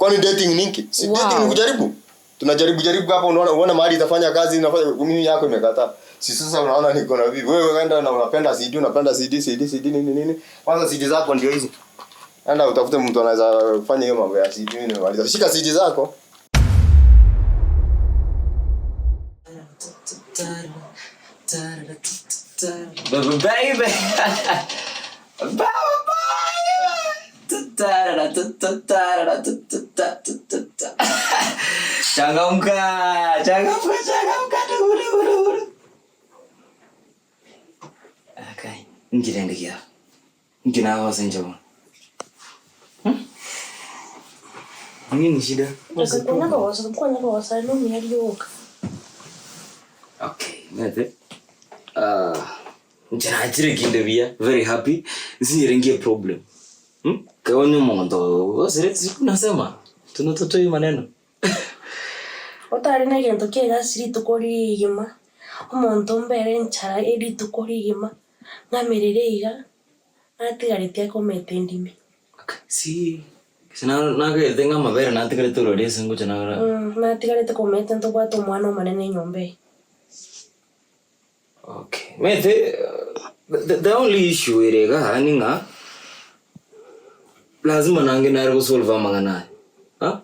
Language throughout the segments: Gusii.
Kwani dating ni nki? Si Wow. dating ni kujaribu. Tunajaribu jaribu hapo unaona unaona mahali itafanya kazi inafanya mimi yako imekataa. Si sasa unaona niko na bibi. Wewe enda na unapenda CD, unapenda CD, CD, CD nini nini. Kwanza CD zako ndio hizi. Enda utafute mtu anaweza fanya hiyo mambo ya CD mimi nimemaliza. Shika CD zako. Baby, baby. Changamka, changamka, changamka ndugu, ndugu, ndugu. Okay. Inki rende kiao? Inki nagosa inche bono? Hmm? Nini shida? Kwanya kogosa nomuya rioka. Okay, omanyete ah, inche nachire kinde buya, very happy, nsinyire nkie problem. Hmm? Kero onye omonto gosire siku nasema, tunatotoa hii maneno. Otare na egento kia egasi rituko rigima, omonto mbere enchara erituko rigima, ng'amerere iga, natigareti akometa endimi. Si, gose nagete ng'a amabere natigarete ororo ase ngocha nagora. Natigarete kometa ntobwate omwana omonene enyomba eye. Okay, omanyete the only issue ere igaa ni ng'a lazima nange nare gosolve amang'ana aya, ah,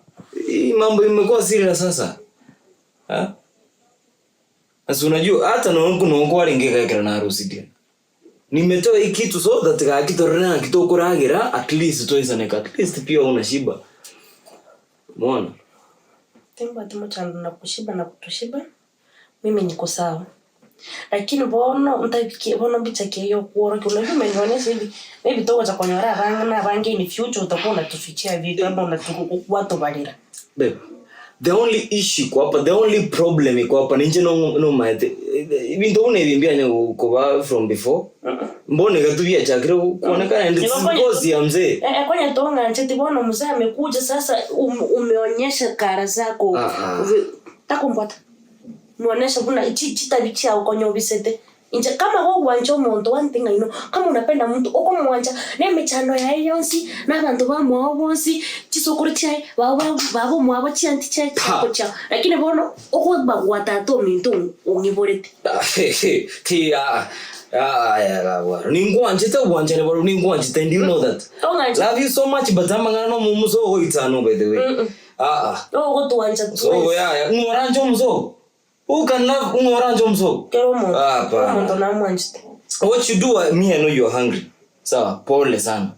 hii mambo imekuwa serious sasa, ah, sasa unajua hata nonye kwarenge iga ekero narusirie, nimetoa hii kitu so that gaki torore naki tokoragera at least toisaneke at least pia unashiba, bono. Timbwati mochando na kushiba na kutoshiba, mimi niko sawa. Lakini bono ntabikie bono mbichakie yokworokia unajua umenionyesha hivi maybe togocha konyora abange na abange in future utakuwa unatufichia vitu ama unatukwatobarera. Babe, the only issue iko hapa, the only problem iko hapa ninche nomaete ebinto buna ebi mbianya koba from before mbona iga tubiachakire kuonekana and it's because ya mzee. Eh, eh, kwani tong'ancheti bono mzee amekuja sasa umeonyesha kara zako. Ah, ah. Takombwata. Muonesha buna chitabi chiao konya obisete. Inche kama gogwancha omonto one thing I know, kama unapenda mtu okomwancha na emechando yaye yonsi na abanto bamwabo bonsi chisokoro chiaye babo babo mwabo chianti chiaye chiako chiao. Lakini bono okobagwa tata ominto ong'iborete. Ti ah ah ya bwaro. Ningwanchete obwanchani bwaro ningwanchete and you know that. Ong'anchete. Love you so much but amang'ana no omomuso ogoitano by the way. Ah ah. Ogotwancha So yaya ng'oranche omosogo. Who can love ng'oranche omosogo? Kera omonto. Hapana. Omonto namwanchete. What you do, me I know you're hungry. Sawa, pole sana.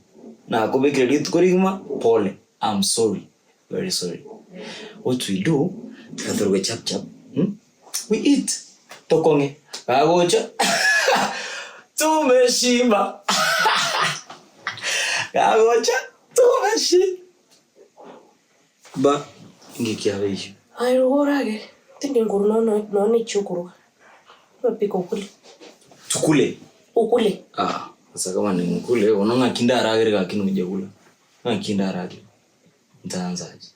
Nakobekire rituko rigima, pole. I'm sorry. Very sorry. What we do, tiga toruge chap chap. Hmm? We eat. Tokong'e. Gagocha. Tumeshiba. Gagocha. Tumeshiba. Inki kiaba ekio? Aye igo oragere, tindi nkuru nono nonya echi okoruga, obapike okure. Tukule? Okure. Ah, sasa kama ni nkule, bono ng'aki ndaragere gaki nonya kula. Ng'aki ndaragere. Ntaanza aje?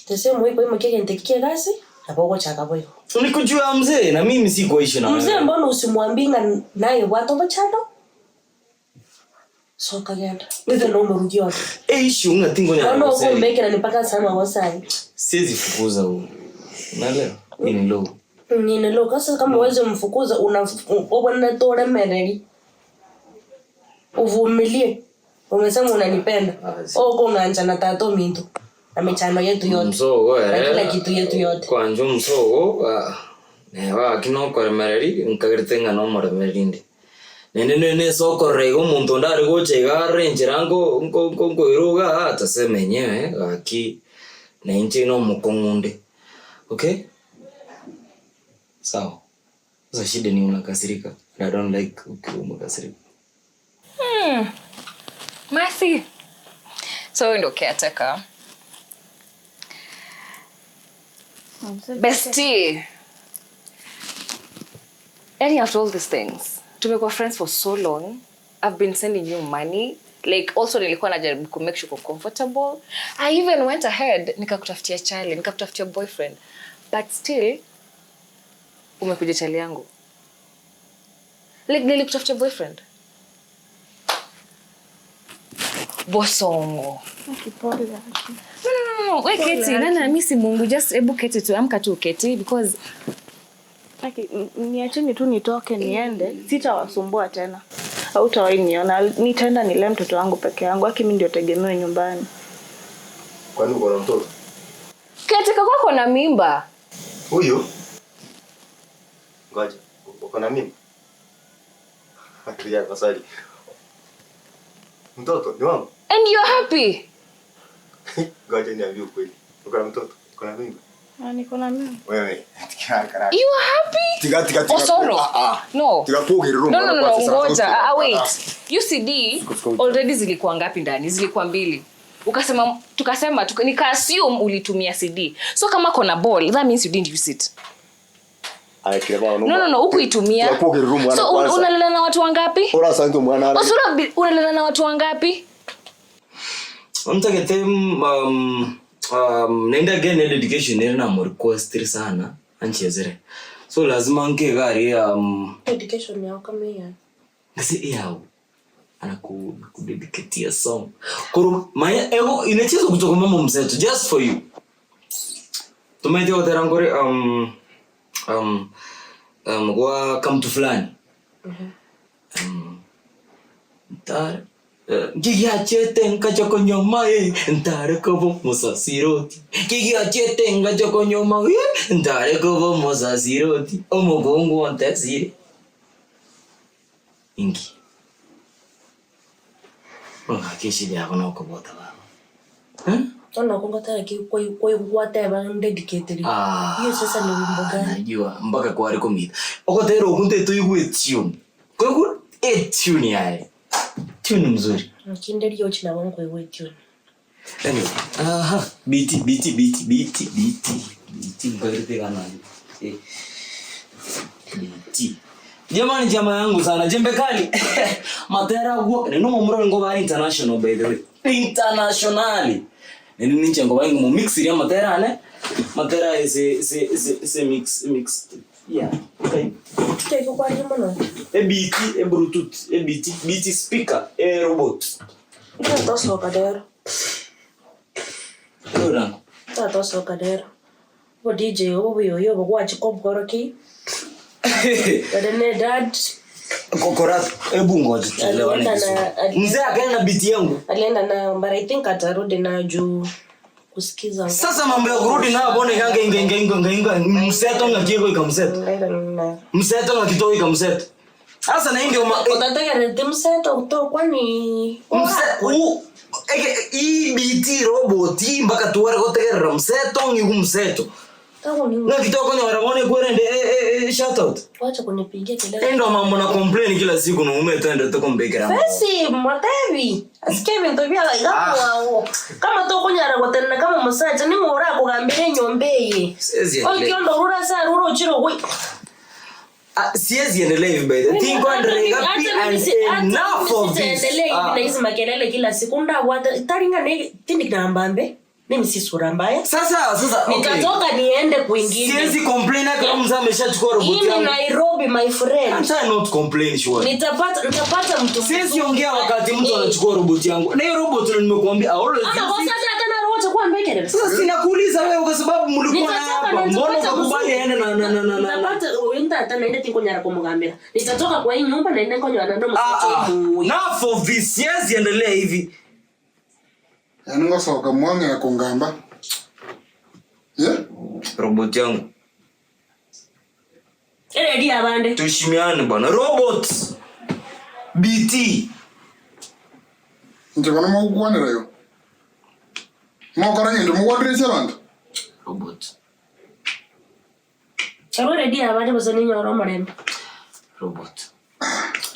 The same way koimokia egento eki kia egasi, nabo ogochaka boigo. Nikujua mzee na mimi sikuishi na Mzee wewe. mbona usimwambie ng'a naye obwate obochando? Soka genda. Nize no murugi one. Eh, issue ng'a tingonyara Bono goseri. okombekera mpaka ase amagoso aye. Siwezi fukuza huyu. Unaelewa? Hii ni low. Nini low sasa kama huwezi mfukuza una obonete oremereri. Uvumilie. Umesema unanipenda. Ah, si. Okong'ancha na tata ominto. Na michano yetu yote. Msogo Na eh. kila kitu yetu yote. Kwancha omosogo ah, neba gaki nokoremereri nkagerete ng'a nomoremereri inde. Naende ne nese okorora iga omonto onde are gocha iga are enchera nko nko nko nkoirwa igaa atasema enyewe gaki na inche nomokong'u onde, okay? Sawa, sasa shida ni unakasirika and I don't like ukiwa umekasirika. Mercy. So huyu ndo caretaker. Bestie. Yani after all these things, tumekuwa friends for so long. I've been sending you money. Like also nilikuwa najaribu ku make sure uko comfortable. I even went ahead nikakutafutia chali, nikakutafutia boyfriend. But still umekuja chali yangu. Like nilikutafutia boyfriend. Bosongo. No, no, no, no. No, we keti, nana mi si Mungu, just ebu keti tu, amka tu uketi because Aki, niacheni tu nitoke niende, sitawasumbua tena. Hautawahi niona, nitaenda nilee mtoto wangu peke yangu. Aki, mimi ndio tegemeo nyumbani. Kwani uko na mtoto? Katika kwako na mimba. Huyu? Ngoja, uko na mimba? Atulia kwa swali. Mtoto ni wangu? And you're happy. Ngoja niambie ukweli. Uko na mtoto? Uko na mimba? Ah, niko na mimba. Wewe, tika karaka. You are happy? Tika tika tika. Osoro. Ah ah. No. Tika kuge room. No, no, no, no, ngoja. Ah, wait. Ah. UCD Siko- already zilikuwa ngapi ndani? Zilikuwa mbili. Ukasema tukasema nika assume ulitumia CD. So kama kona ball, that means you didn't use it. Aya kile bwana. No, no, no, hukuitumia. Tika kuge room So unalala na watu wangapi? Ora santo mwana. Osoro unalala na watu wangapi? Mtakete naenda again ne dedication ere na mo request sana anchezere. So lazima nke gari Dedication yao kama hiyo. Nasi yao anaku kudedicatea song. Kuru maya ego inachezwa kutoka mama mseto just for you. Tumaite otera ngore kwa kamtu fulani. Ntare Kigiachete nkachokonyoma ntare kobo musasiroti. Kigiachete nkachokonyoma ntare kobo musasiroti. Omugongo ontesire. Ingi. Ungakishidi yako nokobota baba. Eh? Ona kongotara ki koi koi whatever dedicated. Ah, Hiyo sasa ni wimbo gani? Najua mpaka kwari komita. Okotera okunte tuigwe tune. Kwa e tune yae. Tune mzuri. Kinde ryo china wangu iwe tune. Anyway, aha, BT BT BT BT BT BT mberte kana. Eh. BT. Jamani jamaa yangu sana jembe kali. Matera guo neno mumuro ngo bari international by the way. Internationally. Nini ninche ngo bari mu mix ya matera ne. Matera is is is mix mix. Yeah. Okay. Kiko kwa rimo no. E BT, e Bluetooth, e BT, BT speaker, e robot. Tatosoka dero. Ora. Tatosoka dero. Bo DJ obo yoyo bo kwachi kobgoroki. Badene dad Kokora, hebu ngoja tuelewane Alienda na- vizuri. Mzee akaenda na biti yangu. alienda na but I think atarudi nayo juu kusikiza. Sasa mambo ya kurudi nayo bone kange inge inge inge inge mseto ngakieko ikamseto. Alienda nayo. Mseto ngakitoka ikamseto. Sasa na inge ma Utategerera mseto kutoka kwani mse u eke i BT robot hii mpaka tuware gotegerera mseto ngiku mseto. Tangu ni Ngakitoka ni warabone kwerende eh eh shout out. wacha kunipigia kelele. Endo mambo na complain kila siku na umetenda tukombekera. Fesi matevi asikie bintu bya gakwao kama tokunyara gotena kama musacha ning'ora akugambira enyomba eye Siwezi endelea. okiondo rura sa rura ochiro gwe Ah, siwezi endelea hivi by the think on regapi and enough of this. siendelee hivi na hizi makelele kila siku ndabwata taringa ne tindi nambambe mimi si sura mbaya Sasa sasa okay. nitatoka niende kwingine Siwezi complain hata kama mzee ameshachukua robot hii ni yangu. Nairobi my friend I'm trying not to complain sure. nitapata nitapata mtu Siwezi ongea wakati mtu anachukua robot yangu. Na hiyo robot ndio nimekuambia I always ama use kwa it. sasa hata na robot kwa mbekere Sasa sinakuuliza wewe kwa sababu mlikuwa na Nitatoka hapa. na Mbona nitapata ukakubali mzuri. aende na na na na na. Nitapata uyu hata naende tinkonyara kumugambira nitatoka kwa hii nyumba naende nkonyara ndo Ah, ah. msatu Enough of this. Siwezi endelea hivi. Yani ngosoka mwang'ea kungamba ye Robot yangu. ere di abande Tuheshimiane bwana. Robot. BT. nche kono mogukwanerayo mokora ng'encho mugwandiresie abanto Robot. ere di abande bose ninyora omorembe Robot.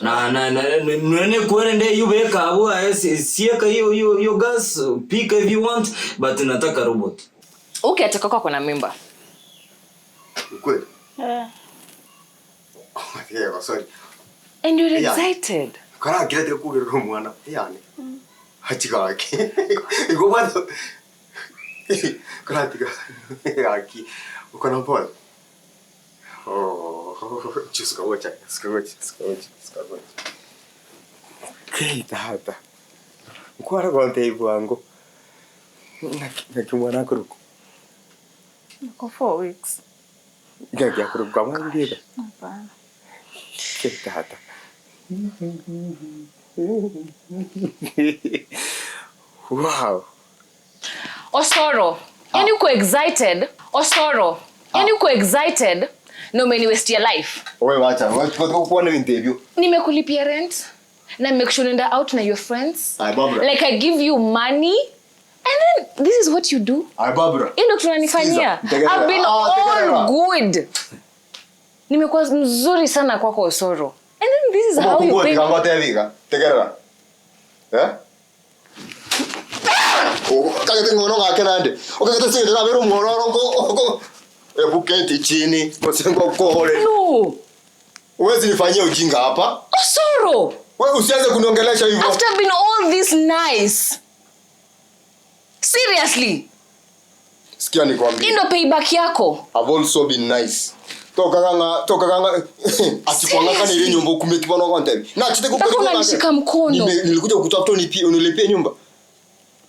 Na na na nene kuende yubeka abu sieka hiyo hiyo hiyo gas pick if you want but nataka robot. Okay, atakako ako na mimba. Ukweli? Eh. Yeah, sorry. And you're Yeah. excited. Kara kira tira kuge room mwana. Yani. Hachiga aki. Iko bado. Kara tiga aki. Uko na ball. Oh, just go watch. Just go watch. Just go watch. Just go watch. Okay, tata. Nkwara kwa nte wangu. Ng'aki ng'aki omwana akorokwa? Nako 4 weeks. Ng'aki akorokwa kamwana rieta? Hapana. Ke tata. Wow. Osoro, yani uko excited. Osoro, yani uko excited na umeni waste your life. Wewe wacha, wacha kuona interview. Nimekulipia rent na make sure unaenda out na your friends. Ay, Barbara. Like I give you money and then this is what you do. Ay, Barbara. Hii ndio tunanifanyia. Sikiza, tegemea. I've been Ah, tegemea. all good. Nimekuwa mzuri sana kwako Osoro. And then this is how you Omokungu pay. otiga ngotebiga, tegerera. Eh? Kagete ng'ono gake nande. Okagete singete nabere omwororo ngo ngo ebu keti chini, gosengo kore. No. Huwezi nifanyia ujinga hapa. Osoro. Wewe usianze kuniongelesha hivyo. After being all this nice. Seriously. Sikia nikwambie. Hii ndo payback yako. I've also been nice. Tokaganga tokaganga atikwangaka nile nyumba ukumeki bana kwa ntebe. Na chite Mpaka unanishika mkono. Nilikuja kukutafuta unipie unilipie nyumba.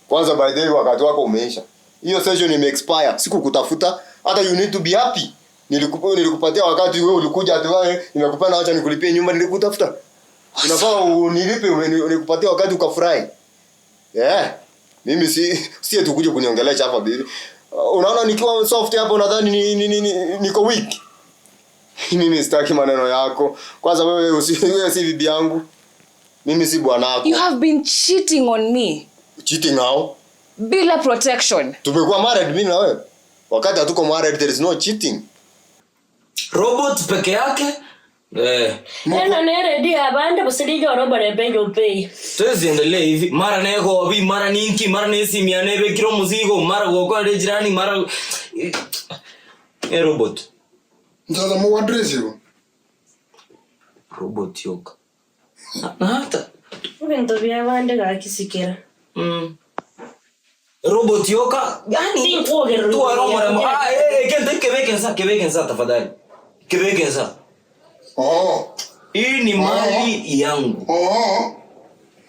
Kwanza by the way wakati wako umeisha. Hiyo session ime expire. Sikukutafuta. Hata you need to be happy. Nilikupa nilikupatia wakati wewe ulikuja ati wewe nimekupenda acha nikulipie nyumba nilikutafuta. Unafaa unilipe nilikupatia wakati ukafurahi. Yeah. Mimi si si eti ukuje kuniongelesha hapa bibi. Unaona nikiwa soft hapo unadhani ni, ni, ni, ni, niko weak. Mimi sitaki maneno yako. Kwanza wewe usi, wewe si bibi yangu. Mimi si bwana wako. You have been cheating on me Cheating how? bila protection. Tumekuwa married mimi na wewe. Wakati hatuko married there is no cheating. Robot peke yake? Eh. Eno neredi abande busilinja oroborebe nyumba Tuwezi endelea hivi. Mara negobi, mara ninki, mara nesimia nebekire omuzigo, mara gokora jirani, mara Eh, robot. Nchaza mu address yo. Robot yoka. Na, na hata ebintu byabande gakisikira Robot yoka yani Tinkuogerera. tu aromora ah eh eh kente kebeke nsa kebeke nsa tafadhali. Kebeke nsa. Oh. Hii ni mali yangu. Oh.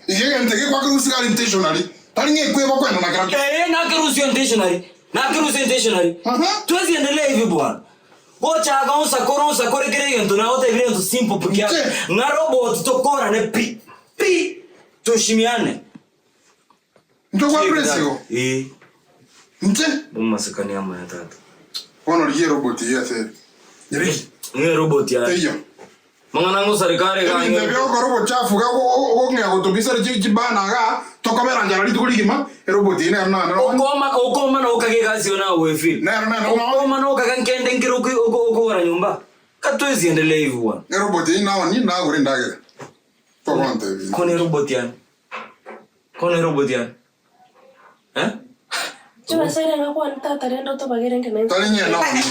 Ige ntege kwa kusigara intentionally. Tari ngekwe bakwenda na kira. Eh, nakiruhusiwa intentionally. Nakiruhusiwa intentionally. Mhm. Tuwezi endelea hivi bwana. Gocha onsa koronsa kore kere yento na ote vile ndo simple peke yake. Che. Nga robot tokora ne pi pi tuheshimiane. Njo kwa address yo. Eh, Nje. mumasikani ama ya tata. Ono riye robot ye ase. Nyeri. Nge robot ya. Teyo. Mangana ngo serikali ka Ebinto byokora obochafu ga okong'ea gotobisa chibana ga tokobera njara rituko rigima erobot eye nero nane Okoma okoma na okage kazi ona wefi. Nero nero Okoma na okaga nkende nkiro okora nyumba. Katuwezi endelea hivi bwana. erobot eye naoni nagore endagera tokonte Kone robot yani. Kone robot yani. Eh? chibasaire ngakwani tata rende otobagere nkena tari nye naoni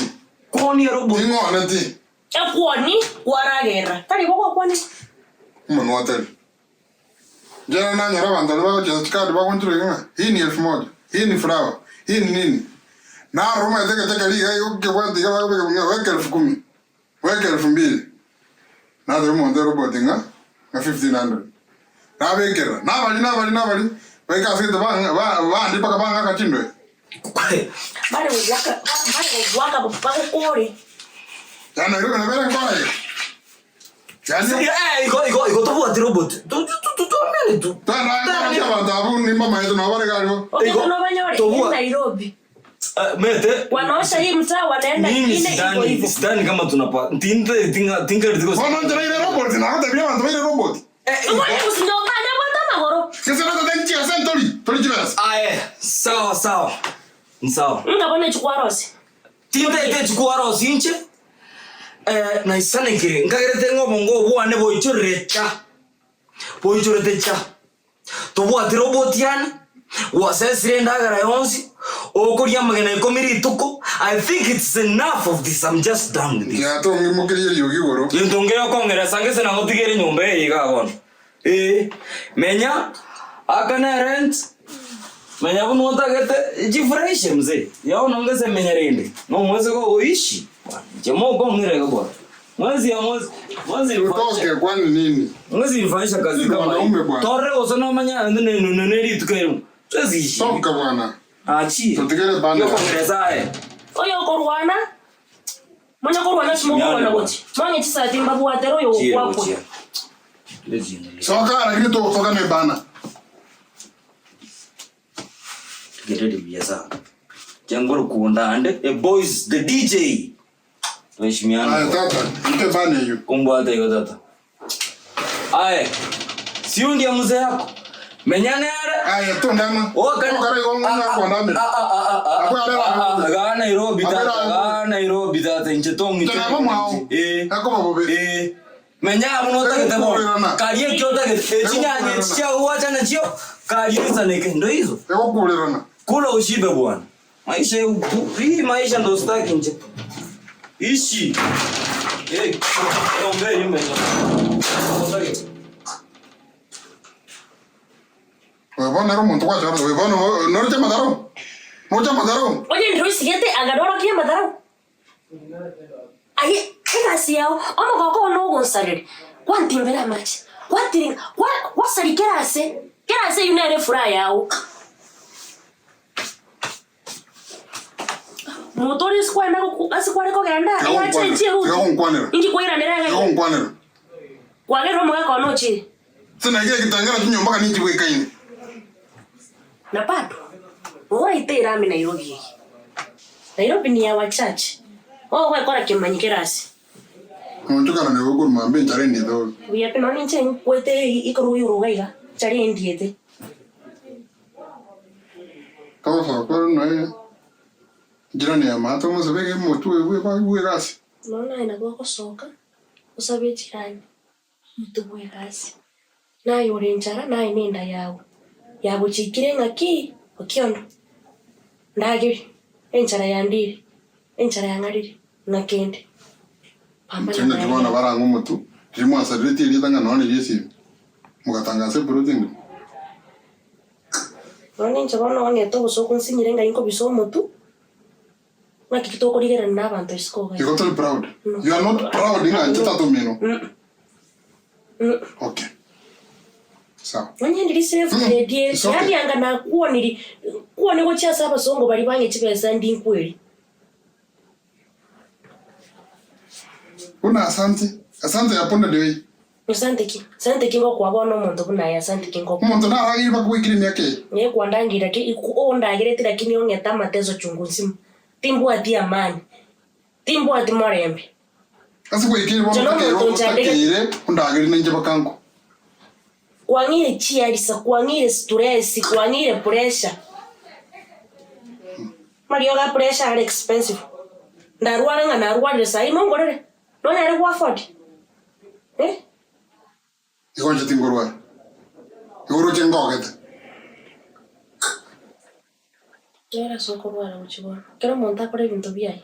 Kone robot. ting'one ti ekwoni kwaragera tari bogokwani omonwa tari njera nanyora abanto baria bagochesa chikadi bagonchire ng'a hii ni 1000 hii ni flower hii ni nini naruma etegeteke riga okebwati iga bakobeka ng'a weka 10,000 weka 2,000 nateba omonto erobot ng'a ng'a 1500 nabekera nabari nabari nabari baika ase egete bandi mpaka bang'aka chindoe bare gogwaka bare gogwaka bagokore yani nairobi nabere nkora iga yani Eh, iko iko iko tobwati robot. Tu tu tu tuambiane tu. tana abanto abu nimba maete nabo bare garibo okete nobanyore Tobua. Nairobi Eh, mete wanaosha hii mtaa wanaenda mimi ingine hivyo sidhani hivyo sidhani kama tunapa tinte tinga tinga tiko bono nchera ire robot nagotebia abanto baire robot eh Mbona usinyongane bwata magoro Kese natote nchiesa ntori tori chibesa ah eh sawa sawa Ni sawa ngabona chikwarosi tinte ite chukua rosi inche eh naisanekire nkagerete ng'obongo obwane boichorere cha boichorete cha tobwati robot yani wasesire endagera yonsi okoria amagena ikomi rituko i think it's enough of this i'm just done with this yatong'imokerie riogi igoro Into ngero kongeresa ngese nagotigere nyomba eye iga bono eh menya akana rent menya buno otagete jifurahishe mzee yaona ngese menya rende no mwezi go oishi jemo go ngire go bwana mwezi ya mwezi mwezi utoke kwani nini mwezi ilifanyisha kazi Sisi kama wanaume hii bwana. tore osona manya ne ne ne ne rituko twezi ishi toka bwana. Nachire. Totigere bana. Yokongereza aye. Oyo okorwana, monye korwana ase mokorwana gochia. Mong'e chisati mbabwatere oyo Chire ogokwakwa. gochia. Tire chindele. Soka lakini togosoka ne bana. Tigereri buya sana. Chengoro kunda ande. The boys, the DJ. Tuheshimiane. Aya tata, mpe bana hiyo. Kumbwata hiyo tata. Aye. Sio ndiye mzee yako. Menyane are. Aya tondana. Okara igo ng'ana kwandamira. Akwe are wa- Ga Nairobi Akwe tata, are ga Nairobi tata inche tong'ite. Tena mwao. Eh. Akoba bobe. Eh. Menya muno otagete Ekukurerana. bono. Karie ekio otagete. Echinyanya Ekukurerana. echi chiagoachana chio. Karie isaneke ndo hizo. Ekukurerana. Kula ushibe bwana. Maisha ya upu- hii maisha ndo sitaki nje. Ishi. Eh, ombe yume. Otagete. Oyo bono ere omonto gwachora oyo bono noroche amatharau. Noche amatharau. Onye ndiro isigete anga ndorokia amatharau. Aye, egasi yao, omogoko one ogonsarere. Gwantimbera amache. Gwatiringa, gwasari kera ase. Kera ase eywo nere efuraha yao. Moto ore ase kwagenda goku ase kware kogenda, Tiga eache enchie gonkwanera. Tiga eruti. gonkwanera. Inki kwairanera Tiga iga? gonkwanera. Kwagerire omogaka one ochire. Sina kile kitangera chinyomba kani chibwekaine. Na bado oraite erami Nairobi eye. Nairobi ni ya wachache. Ogwekora kemanyi kerase. Onchokana ne gokoruma mbe nchare ndito. Buya pi nonye inche nkwete ikoro oyoro iga iga, nchare endiete. Togosoka kore noe jirani ya mato mosebeke motu bwe bwe gasi. Nonya naye nabo ogosoka, osabe echirani, omotu bwa egasi. Naye ore enchara, naye na enda yago. Yagochikire ng'aki, okiondo, ndageri, enchara yandire, enchara yang'arire, ng'aki ende. Pambana Chinga naye. chibona barang'a omotu, rimwasarire erieta ng'a nonya ria esimi. Mugatangasa eploti engima. Bono inche bono ong'ete obosoku nsinyire ng'ai nkobisa omotu, ng'aki ki tokorigerana na abanto isiko iga. You got to be proud. No. You are not proud ng'a inche tata omino. Mm. Okay. Sawa. Onye ndiri safe grade It's okay. yani anga nakuoniri kuone gochia ase abasongo bari bang'e chibesa ndi nkweri. Buna asante. Asante ya ponda ndio hii. Asante ki? Asante ki ngokwa bono omonto buna aye asante ki ngokwa. Omonto naragire bakoigire emiaka eye. Nye kwandangira ki ondagirete lakini ong'ete amateso chungu nzima. Timbwati amani. Timbwati morembe. Ase gwaikire bono Inche otakeire nomonto nchandegete. otakeire ondagere ninche bakanko. Kwang'ire chiarisa, kwang'ire stress, kwang'ire pressure. Mariogo a pressure are expensive. Ndarwara ng'a narwarire sahi nongorere. Nonyare go afford. Eh? Igo inche tingorwara. Igo oroche ngogete. Nere ase okorwara gochia bono. Ekero omonto akore ebinto biaye.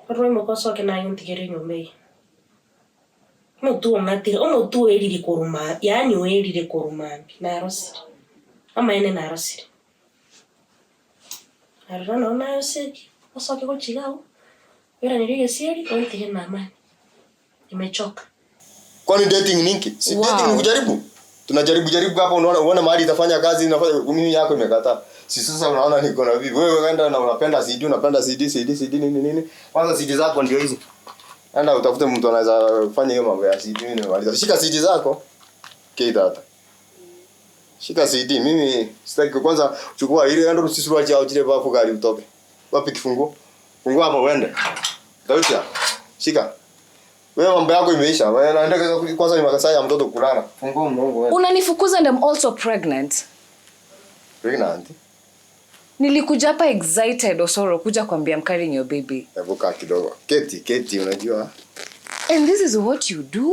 Orwaimoka osoke naye ontigere enyomba eye. Omotu ong'atire, omotu oerire korwa yaani oerire korwa mambia, narosire. Amaene narosire. Aroro nabo nayoseki, osoke gochia iga abwo, oiranerie egesieri, ontige na amani. Nimechoka. Kwani dating ninki? Si Wow. dating ni kujaribu. Tunajaribu jaribu hapa unaona unaona mahali itafanya kazi inafanya mimi yako imekataa. Si sasa unaona niko na bibi. Wewe unaenda na unapenda CD, unapenda CD, CD, CD nini nini. Kwanza CD zako ndio hizi. Enda utafute mtu anaweza fanya hiyo mambo ya CD mimi nimemaliza. Shika CD zako. Okay tata. Shika CD mimi sitaki kwanza chukua ile enda usisuruali chao chile bafu gari utoke. Wapi kifunguo? Funguo hapo uende. Dautia. Shika. Wewe mambo yako imeisha. Wewe naenda kwanza ni masaa ya mtoto kulala. Fungua mlango wewe. Unanifukuza and I'm also pregnant. Pregnant. Nilikuja hapa excited Osoro kuja kuambia I'm carrying your baby. Hebu kaa kidogo. Keti, keti unajua. And this is what you do?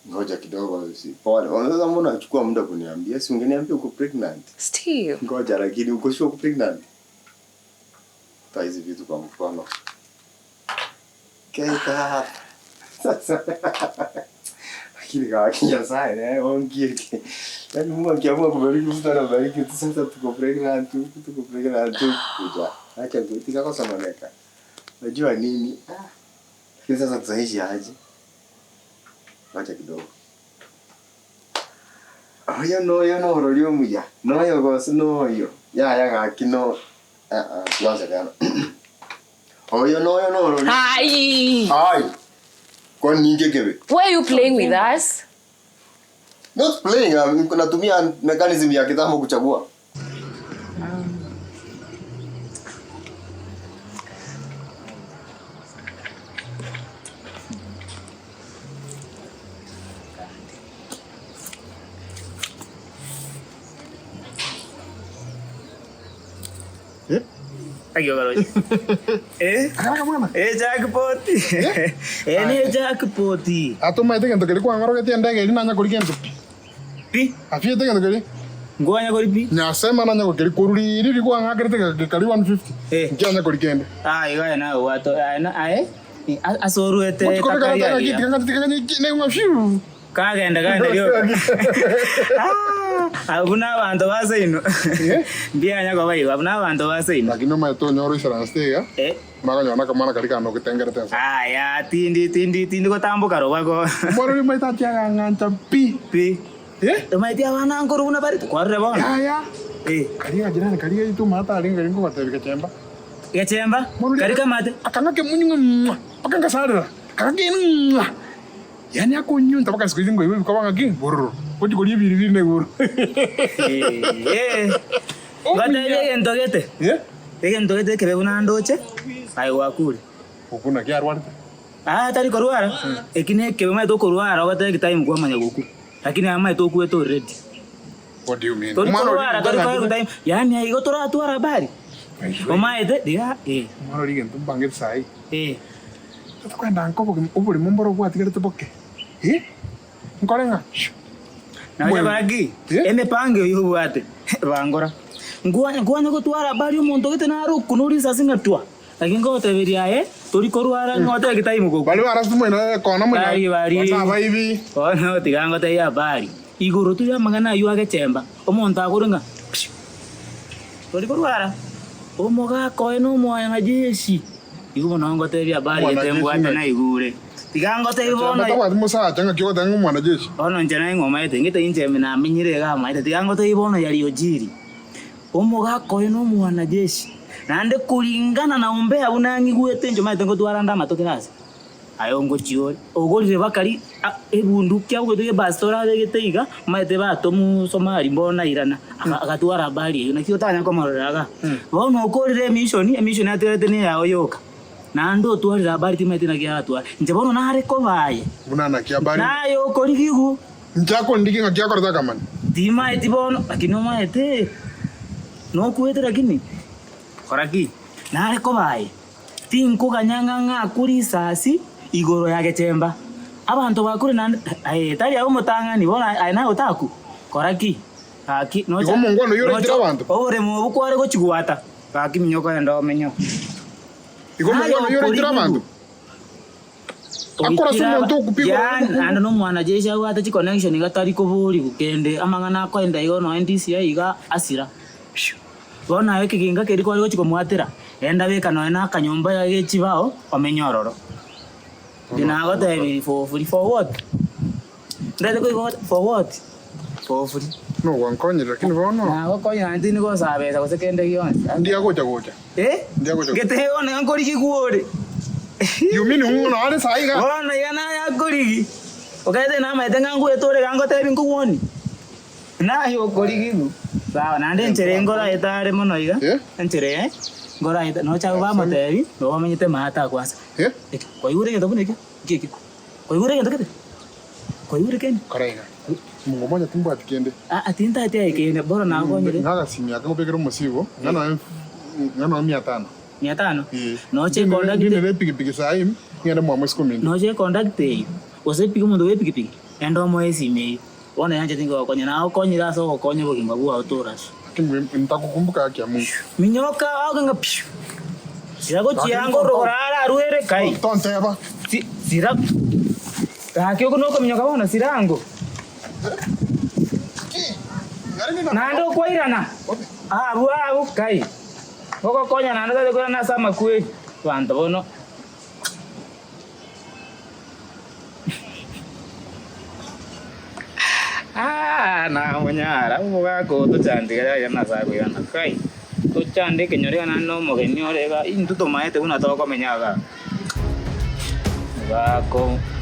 Ngoja kidogo si pole. Sasa mbona unachukua muda kuniambia? Si ungeniambia uko pregnant. Steve. Ngoja lakini uko sure uko pregnant? Toa hizi vitu kwa mkono. Keita. Sasa. Lakini kama Nyasaye eh, ongie. Yaani Mungu akiamua kubariki mtu anabariki tu. Sasa tuko pregnant, tuko pregnant tu. Kuja. Acha kuitika kwa sononeka. Unajua nini? Ah. Lakini sasa tutaishi aje? Acha kidogo. Oyo noyo norori omuya, noyo gose noyo, yaya gaki no eh tiga Oyo noyo norori. Ai! Ai! Kwani ninki ekebe? Why are you playing with us? Not playing, ah, natumia mechanism ya kitambo kuchagua. Eh? Eh, jackpot. Eh, ne jackpot. Atomaete gento keria kwang'orogetie endege eria nanya koria gento pi. Pi. Afiete gento keria. Nkwanya kori pi. Nyasema nanya gokeria korwa riiri kwang'akerete gekari 150. Eh. Nkianya koria kende. Ah, igo aye naye obwate aye na aye ase oruete Gochi kobeka takari nataka aria. tiga tiga tiga fiu. Kagenda genda rioka. Ah, abwo na abanto ba seino. Mbianya koba igo, abwo na abanto ba seino. Lakini omanyete onyore oisaranste iga, Eh. makonyora nakamwana karia kane ogetengerete ense. Aya, tindi tindi tindi gotamboka robago. Omwana oria omanyete atiagang'ancha pi. Pi. Eh? Omanyete abana nkoro buna bare, kwarure bono. Yaya. Eh. Karia gachirani karia gaito omanyete arenge karia nkogatebia gechemba. Gechemba? Omwana oria Karia kamate? Akang'a kemunyu ng'a mwa, mpaka ngasarera. Akang'a keinu mwa. Yaani akonyunta mpaka siku hizi ngoigwa ebikoba ng'aki bororo. Gochi koria ebiri bire igoro. Eh. Ngotebi egento gete. Eh? Egento gete ekebe buna ndoche, aye gwakure. Okwo naki arwarete? Ah, tari korwara. Eki nekebe omanyete okorwara ogoteba time kwamanya gokwa. Lakini aye omanyete okwete already. What do you mean? Tori Omwana oria korwara, tori koegwa time. Yaani aigo toratware habari. Omaete, riga, eh. Omwana oria egento mbangete saii. Eh. Tokwenda nka obogima oborimo mboro bwatigarete boke, eh, nkore ng'a shoo. Nonya Mbwenu. gaki, Eh? emepango eyio obwate, bangora. Nkwanya nkwanya gotwara habari omonto gete nare okunwa risasi ng'a twa, lakini ngogoteberia aye, tori korwara ng'a otebe time gokwa. Baria barasete moino ekona moino Bari bari. basa abaibi. Bono tiga ngotebie habari, igoro tu y'amang'ana ayio agechemba, omonto akore ng'a pishuu, tori korwara, omogaka oye na omwanajeshi. Igo bono ngotebia habari gete mbwate naigure. Tiga ngotebie bono. Gachemba tabwati mosacha ng'aki ogoteba ng'a omwanajeshi. Bono inche naye ng'a omaete, ng'ete inche namenyire iga amaete. Tiga ngotebie bono yariojiri. Omogaka oyo na omwanajeshi. Naende kuringana na ombea buna ang'igwete inche omanyete ngotwara nde amato kera ase. Aye ongochia ore, ogorire bakari ebunduki abwo goetwa ebastora abegete iga, omanyete batomu Somali mbono airana, agatwara habari eyio, naki otanya komorora igaa. Bono okorire emission, emission atigarete na eyao yoka, naende otwarire habari timanyeti naki aratware. Inche bono nare koba aye, Buna naki habari. naye okorigigwa. Inche akondigia ng'aki akorete akamanya. Timaeti bono, lakini omaete, nokwete lakini, kora ki? Nare koba aye. Tinkoganya ng'a ng'akwe risasi igoro ya gechemba. Abanto bakure naende, aye tari aye omotang'ani, bono aye naye otakwe? Kora ki? Gaki, Igo omongwana oyio oraitire abanto? Oboremo obwo kware gochigwata, gaki minyoka ogende omenye oo. Igo omongwana oyio oraitire abanto? Akore ase omonto okupigwa Yaani, obokungu. naende nomwanajeshi abwate chiconnection iga tari koborigwa kende, amang'ana akoenda igo nonya DCI iga asira. Bono aye ekeginga keria kware gochia komwatera, enda beka nonya na akanyomba ya gechibao omenye ororo. Inche nagotebirie for free, for what? Ndete koigwa gote for what? For free. Nogwankonyire lakini bono. Nagokonyire naende tindi gosaba besa gose kende gionsi. Ndiagocha gocha. Eh? Ndiagocha gocha. Gete bono iga nkorigigwa ore. You mean ng'o are sahi iga? Bono iga naye akorigi. Okaete namaete ng'a ngwete ore iga ngotebi nkogwoni. Naye okorigigwa. Sawa, naende enchera eye nkoraete are mono iga, Eh? enchera eye nkoraete, nocha abwo bamotebi, nabo bamenyete maate akwo ase. Eh? Eke, kwaigure egento buna ekio? Nki ekio? Kwaigure egento gete? Kwaigure kende? Kora iga. Omongo monya timbwati kende. Aa, tintati aye kende, bono nakonyire. Ng'a agasimi aka ngobekere omosigo, ng'a noe ng'a noe mia tano. Mia tano? Eh. Noche econduct. Ndinere epikipiki sahi, ng'ende mwamo isiko minto. Noche econduct eyio, gose epiki omonto bwa epikipiki, enda omoe esimi eyio. Bono yanchete ngogokonya, nagokonyire ase ogokonya obogima bwao toraswe. Lakini ntagokumbuka haki ya Mungu. Minyoka aoke ng'a piu! Sira gochia ngorogoro are arwere kai. Tonteba. Si, sira. Gaki oko nokominyoka bono sirango. Naende okwairana. Abwo abwo kai. Ogokonya naende otari koirana ase amakweri. Abanto bono. Ah. Namonyara omogaka oyo tochandiga yaya nase akoirana kai, tochande ekenyoro iga naende omogeni ore iga, intwe tomaete buna tokomenya igaa. Omogaka.